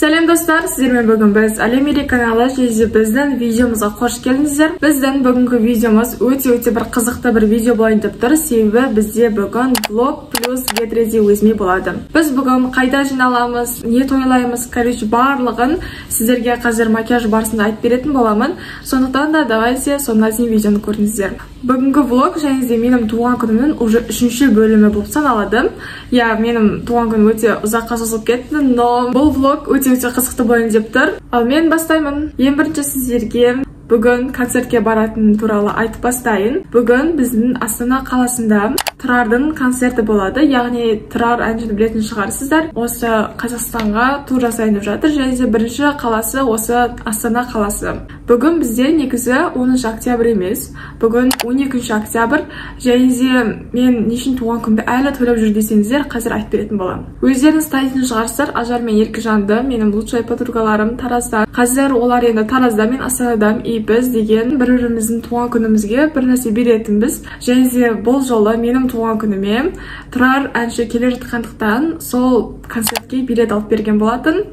Сәлем достар, сіздермен бүгін біз Әлем каналы және біздің видеомызға қош келдіңіздер. Біздің бүгінгі видеомыз өте-өте бір қызықты бір видео болайын деп тұр, себебі бізде бүгін влог плюс get ready with me болады. Біз бүгін қайда жиналамыз, не тойлаймыз, короче, барлығын сіздерге қазір макияж барысында айтып беретін боламын. Сондықтан да давайте соңына дейін видеоны көріңіздер. Бүгінгі влог және де менің туған күнімнің уже 3-ші бөлімі болып саналады. Я, менің туған күнім өте ұзаққа созылып кетті, но бұл влог өте-өте қызықты болайын деп тұр. Ал мен бастаймын. Ең бірінші сіздерге бүгін концертке баратыным туралы айтып бастайын. Бүгін біздің Астана қаласында Тұрардың концерті болады. Яғни Тұрар әншіні білетін шығарсыздар. Осы Қазақстанға тур жасайын деп жатыр. Және де бірінші қаласы осы Астана қаласы. Бүгін бізде негізі 10 октябрь емес. Бүгін 12 октябрь. Және де мен не үшін туған күнді әлі тойлап жүр десеңіздер, қазір айтып беретін боламын. Өздеріңіз танитын шығарсыздар, Ажар мен Еркежанды, менің лучший подругаларым Таразда. Қазір олар енді Таразда, мен Астанадамын. И біз деген бір-біріміздің туған күнімізге бір нәрсе беретінбіз. Және де бұл жолы менің туған күніме Тұрар әнші келе жатқандықтан сол концертке билет алып берген болатын.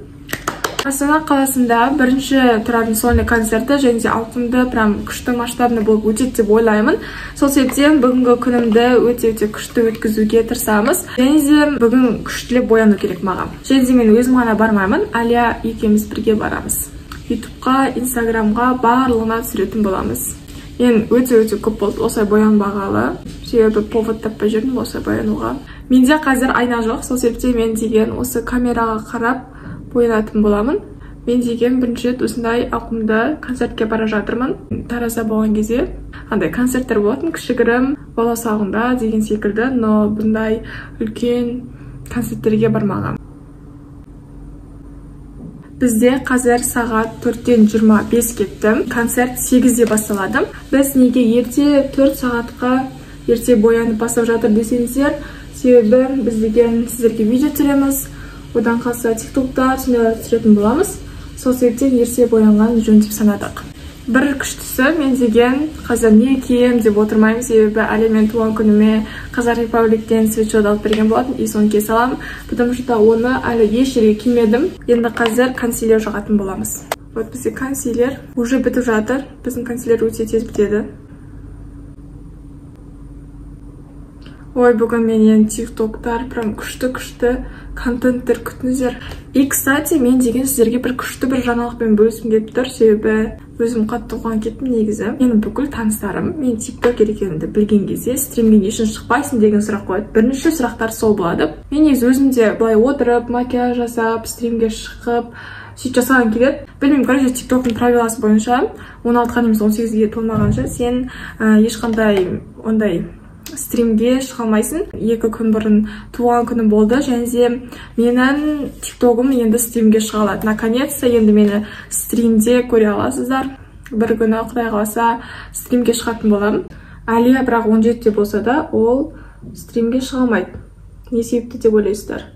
Астана қаласында бірінші Тұрардың сольный концерті және де ауқымды, прям күшті масштабный болып өтеді деп ойлаймын. Сол себептен бүгінгі күнімді өте-өте күшті өткізуге тырысамыз. Және де бүгін күштілеп бояну керек маған. Және де мен өзім ғана бармаймын, Әлия екеуміз бірге барамыз. Ютубқа, Инстаграмға барлығына түсіретін боламыз. Мен өте-өте көп болды осылай боянбағалы. Себебі повод таппай жүрдім осылай боянуға. Менде қазір айна жоқ, сол себептен мен деген осы камераға қарап боянатын боламын. Мен деген бірінші рет осындай ауқымды концертке бара жатырмын. Таразда болған кезде андай концерттер болатын, кішігірім Баласағұнда деген секілді, но бұндай үлкен концерттерге бармағанмын. Бізде қазір сағат 4:25 кетті. Концерт 8-де басталады. Біз неге ерте 4 сағатқа ерте боянып бастап жатыр десеңіздер, себебі біз деген сіздерге видео түсіреміз, одан қалса тиктоктар, сондайлар түсіретін боламыз. Сол себептен ерте боянған жөн деп санадық. Бір күштісі, мен деген қазір не кием деп отырмаймын, себебі әлі мен туған күніме Қазақ Репабликтен свитшот алып берген болатын, и соны кие саламын, потому что оны әлі еш жерге кимедім. Енді қазір консилер жағатын боламыз. Вот бізде консилер уже бітіп жатыр. Біздің консилер өте тез бітеді. Ой, бүгін менен тиктоктар, прям күшті-күшті контенттер күтіңіздер. И, кстати, мен деген сіздерге бір күшті бір жаңалықпен бөліскім келіп тұр, себебі өзім қатты қуанып кеттім негізі. Менің бүкіл таныстарым мен тиктокер екенімді білген кезде стримге не үшін шықпайсың деген сұрақ қояды. Бірінші сұрақтар сол болады. Мен негізі өзім де былай отырып, макияж жасап, стримге шығып, сөйтіп жасаған келеді. Білмеймін, короче, тиктоктың правиласы бойынша 16-ға немесе 18-ге толмағанша сен ешқандай ондай стримге шыға алмайсың. 2 күн бұрын туған күнім болды, және де менің тиктогым енді стримге шыға алады. Наконец-то енді мені стримде көре аласыздар. Бір күні Құдай қаласа стримге шығатын боламын. Әлия бірақ 17-те болса да ол стримге шыға алмайды. Не себепті деп ойлайсыздар?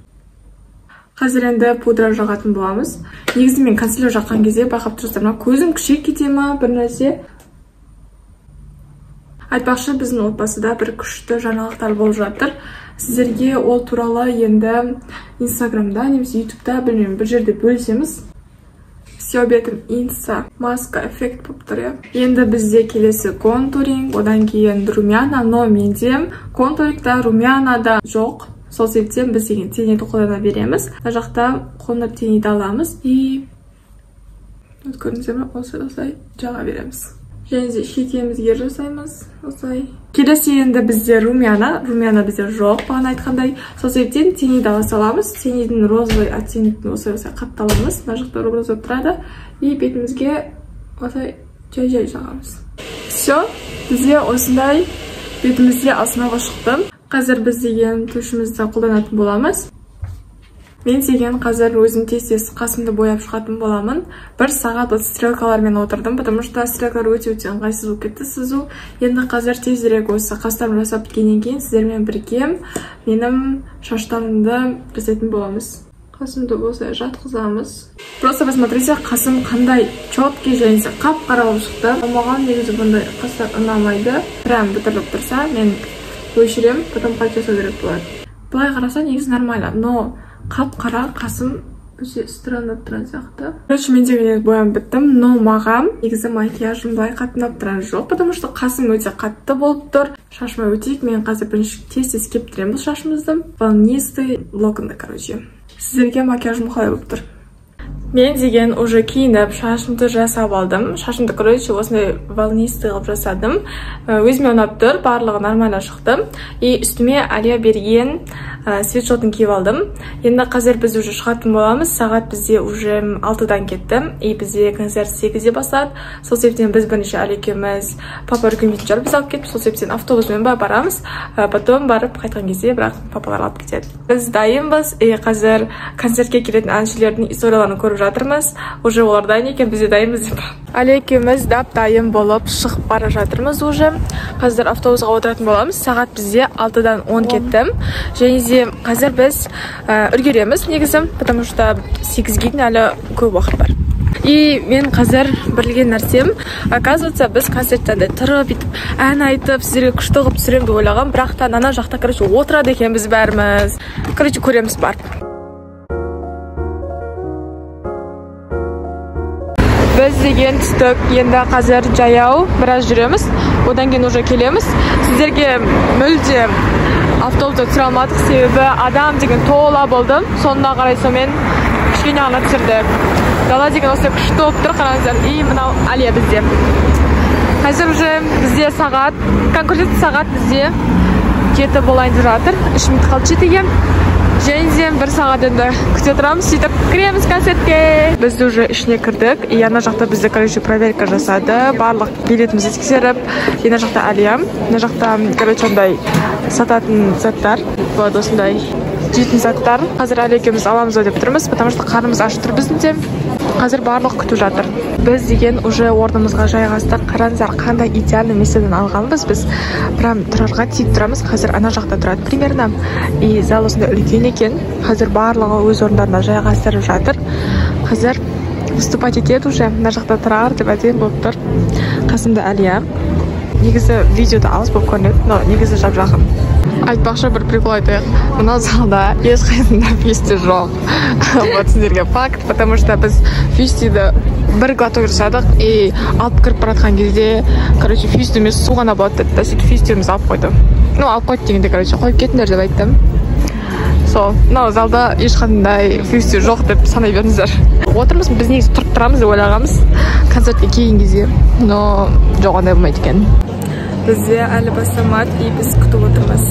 Қазір енді пудра жағатын боламыз. Негізі мен консилер жаққан кезде байқап тұрсыздар ма, көзім күшейіп кете ма бір нәрсе. Айтпақшы, біздің отбасыда бір күшті жаңалықтар болып жатыр. Сіздерге ол туралы енді Инстаграмда немесе Ютубта, білмеймін, бір жерде бөлісеміз. Все, бетім инста, маска эффект болып тұр, иә. Енді бізде келесі контуринг, одан кейін румяна, но менде контурингта румяна да жоқ. Сол себептен біз деген тенеді қолдана береміз. Мына жақта қоңыр тенеді аламыз и көрдіңіздер ме, осылай жаға береміз. Және де шекемізге жасаймыз осылай. Келесі енді бізде румяна. Румяна бізде жоқ, бағана айтқандай. Сол себептен тенеді ала саламыз. Тенедің розовый оттенкін осылай қатты аламыз. Мына жақта розовый тұрады. И бетімізге осылай жай-жай жағамыз. Все, бізде осындай бетімізде основа шықты. Қазір біз деген тушімізді қолданатын боламыз. Мен деген қазір өзім тез-тез қасымды бояп шығатын боламын. 1 сағат вот стрелкалармен отырдым, потому что стрелкалар өте-өте ыңғайсыз болып кетті сызу. Енді қазір тезірек осы қастарымды жасап біткеннен кейін сіздермен бірге менің шаштарымды жасайтын боламыз. Қасымды осылай жатқызамыз. Просто посмотрите, қасым қандай четкий және де қап-қара болып шықты. Маған негізі бұндай қастар ұнамайды. Прям бітіріліп тұрса, мен өшірем, потом қайта жасау керек болады. Былай қараса негізі нормально, но қап-қара қасым Өте странно тұрған сияқты. Короче, мен деген боянып біттім, но маған негізі макияжым былай қатты ұнап тұрған жоқ, потому что қасым өте қатты болып тұр. Шашыма өтейік, мен қазір бірінші тез-тез кептіремін бұл шашымызды. Волнистый локонды, короче. Сіздерге макияжым қалай болып тұр? Мен деген уже киініп, шашымды жасап алдым. Шашымды, короче, осындай волнистый қылып жасадым. Өзіме ұнап тұр, барлығы нормально шықты. И үстіме Алия берген свитшотын киіп алдым. Енді қазір біз уже шығатын боламыз. Сағат бізде уже 6-дан кетті. И бізде концерт 8-де басталады. Сол себептен біз бірінші Алия екеуміз, папа үлгермейтін шығар, біз алып кетіп, сол себептен автобуспен барамыз. Потом барып қайтқан кезде бірақ папалар алып кетеді. Біз дайынбыз. И қазір концертке келетін әншілердің историяларын көріп жатырмыз. Уже олар дайын екен, біз де дайынбыз деп. Әлия екеуміз дап-дайын болып шығып бара жатырмыз уже. Қазір автобусқа отыратын боламыз. Сағат бізде 6-дан 10 кетті. Және де қазір біз үлгереміз негізі, потому что 8-ге дейін әлі көп уақыт бар. И мен қазір білген нәрсем, оказывается, біз концертте тұрып бүйтіп ән айтып, сіздерге күшті қылып түсіремін деп ойлағам, бірақ та ана жақта, короче, отырады екенбіз бәріміз. Короче, көреміз барып. Біз деген түстік, енді қазір жаяу біраз жүреміз, одан кейін уже келеміз. Сіздерге мүлде автобуста түсіре алмадық, себебі адам деген тола болды. Соңына қарай сонымен кішкене ғана түсірдік. Дала деген осындай күшті болып тұр, қараңыздар. И мынау Алия бізде. Қазір уже бізде сағат, конкретно сағат бізде 7 болайын деп жатыр. 3 минут қалды 7-ге. Және де бір сағат енді күте тұрамыз, сөйтіп кіреміз концертке. Біз уже ішіне кірдік, и ана жақта бізді, короче, проверка жасады. Барлық билетімізді тексеріп, и ана жақта Алия, ана жақта, короче, ондай сататын заттар, болады осындай жейтін заттар. Қазір Алия екеуміз аламыз деп тұрмыз, потому что қарнымыз аш тұр біздің де. Қазір барлық күтіп жатыр. Біз деген уже орнымызға жайғастық. Қараңыздар, қандай идеальный местеден алғанбыз біз. Прям тұрарға тиіп тұрамыз. Қазір ана жақта тұрады примерно. И зал осындай үлкен екен. Қазір барлығы өз орындарына жайғастырып жатыр. Қазір выступать етеді уже. Мына жақта тұрар деп әдемі болып тұр. Қасымда Алия. Негізі видеода алыс болып көрінеді, но негізі жап-жақын. Айтпақшы, бір прикол айтайық. Мына залда ешқайсында фишти жоқ. Вот сіздерге факт, потому что біз фиштиді бір глоток жасадық и алып кіріп бара жатқан кезде, короче, фишти емес, су ғана болады деді. Сөйтіп фиштиімізді алып қойды. Ну, алып қойды дегенде, короче, қойып кетіңдер деп айттым. Сол, мынау залда ешқандай фишти жоқ деп санай беріңіздер. Отырмыз, біз негізі тұрып тұрамыз деп ойлағанбыз концертке келген кезде, но жоқ, ондай болмайды екен. Бізде әлі бастамады, и біз күтіп отырмыз.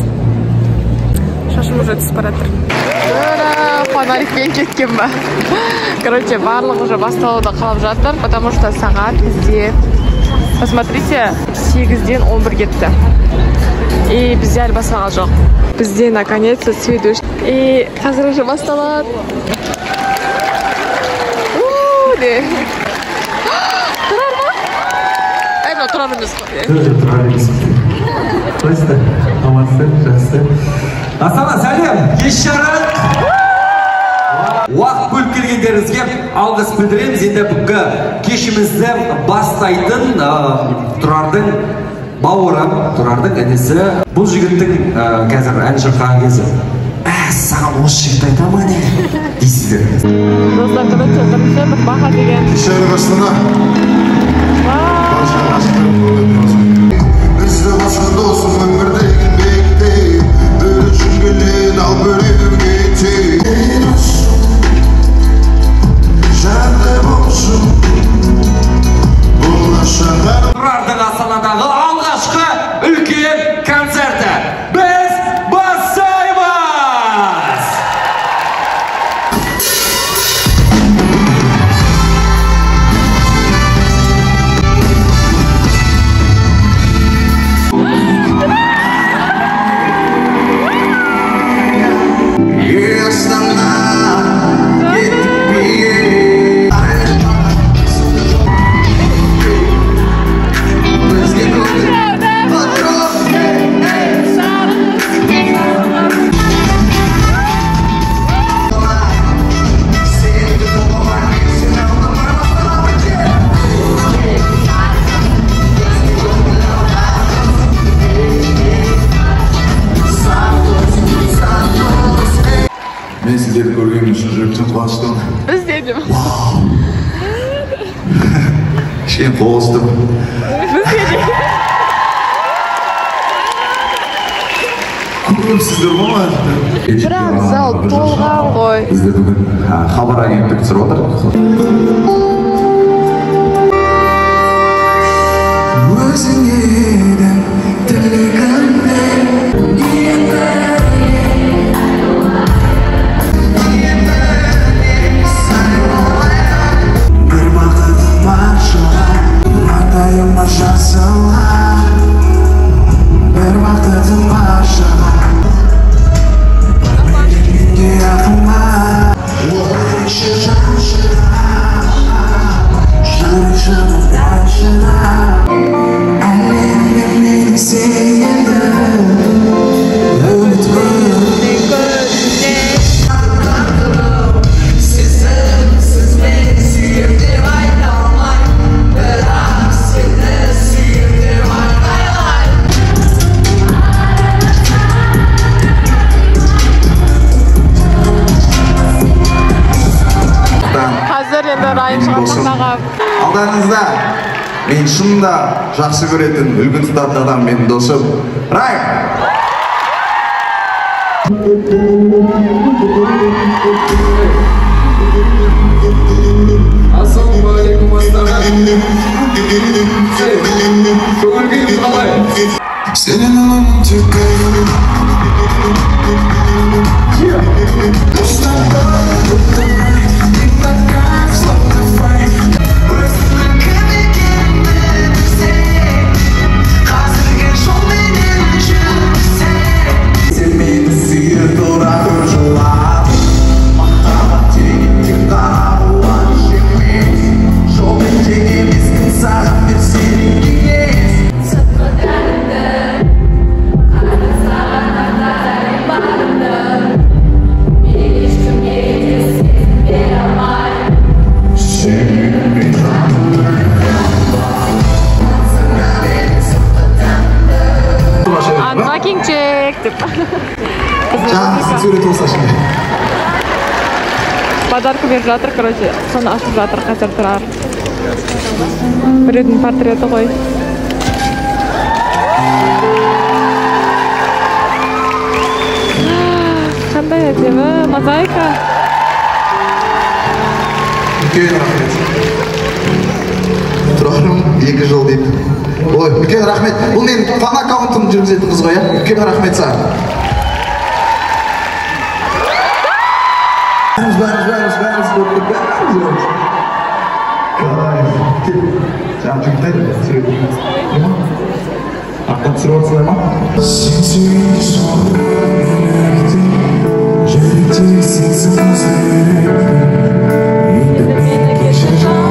Шашым уже түсіп бара жатыр. Фонарикпен кеткен ба? Короче, барлық уже басталуды қалап жатыр, потому что сағат бізде, посмотрите, 8-ден 11 кетті. И бізде әлі басталған жоқ. Бізде наконец-то свет өшті. И қазір уже басталады. Де. Тұрар ма? Әй, мынау тұрар емес қой. Тұрар емес. Қалайсыздар? Амансыздар, жақсы. Астана, сәлем! Кеш жарық! Уақыт бөліп келгендеріңізге алғыс білдіреміз. Енді бүгінгі кешімізді бастайтын Тұрардың бауыры, Тұрардың інісі. Бұл жігіттің қазір ән шырқаған кезі. Саған осы жігіт айта ма не? Дейсіздер. Достар, короче, бірінші бір баха деген. Кеш жарық, Астана! Бізді басқа досым өмірдегі бектей, бір үшін келеді, ал біреу кетеді. Жанды болсын, болашағы. Тұрардың Астанадағы алғашқы үлкен концерті. Біз бастаймыз! Кішкене қобалжыдым. Көпсіздер ғой ма? Бірақ зал толған ғой. Бізде бүгін хабар агенттігі түсіріп отыр. Өзің едің тілегімде. Бір бақытым бар жылап, маңдайыма жазылған. Бір бақытым бар жылап, менде ақыма. Ойшы жан шырақ, жүрек жанып шырақ. Әлемде менің сен едің, үміт Сезімсіз мен сүйем деп айта алмаймын, бірақ сені сүйем деп айғайлаймын. Қазір енді Райым шығады сахнаға. Алдарыңызда мен шынында жақсы көретін, үлгі тұтатын адам, менің досым Райым. Ассалаумағалейкум, Астана. Көңіл күйіңіз қалай? Сенен аламын тек кайғыны. Өзіңнің кім екеніңді білсең, қазіргі жолменен жүрсең. Сен мені сүйе тұра көр жылап. Махаббат деген тек қара қуаныш емес. Жолмен тең емес, кім саған берсе де кеңес. Unpacking check деп. Жаңағы сурет болса шын. Подарка беріп жатыр, короче, соны ашып жатыр қазір Тұрар. Біреудің портреті ғой. Қандай әдемі мозаика. Үлкен рахмет. Тұрарым 2 жыл дейді. Ой, үлкен рахмет. Бұл менің фан аккаунтым жүргізетін қыз ғой, иә? Үлкен рахмет саған. Бәріміз, бәріміз, бәріміз, бәріміз көрдік, бәріміз бәріміз. Кайф. Кел. Жаңа жігіттер сурет. Не ма? Артынан түсіріп отырсыңдар ма? Сен сүйгенде соңғы неліктен жүректегі сезім өзгереді. Енді мені кешір жаным.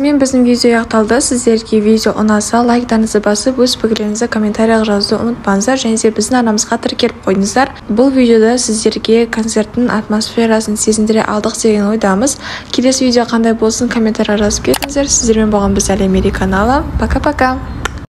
Осымен біздің видео аяқталды. Сіздерге видео ұнаса, лайктарыңызды басып, өз пікірлеріңізді комментарияға жазуды ұмытпаңыздар және де біздің арнамызға тіркеліп қойыңыздар. Бұл видеода сіздерге концерттің атмосферасын сезіндіре алдық деген ойдамыз. Келесі видео қандай болсын, комментарийға жазып кетіңіздер. Сіздермен болған біз, Әлем каналы. Пока пока.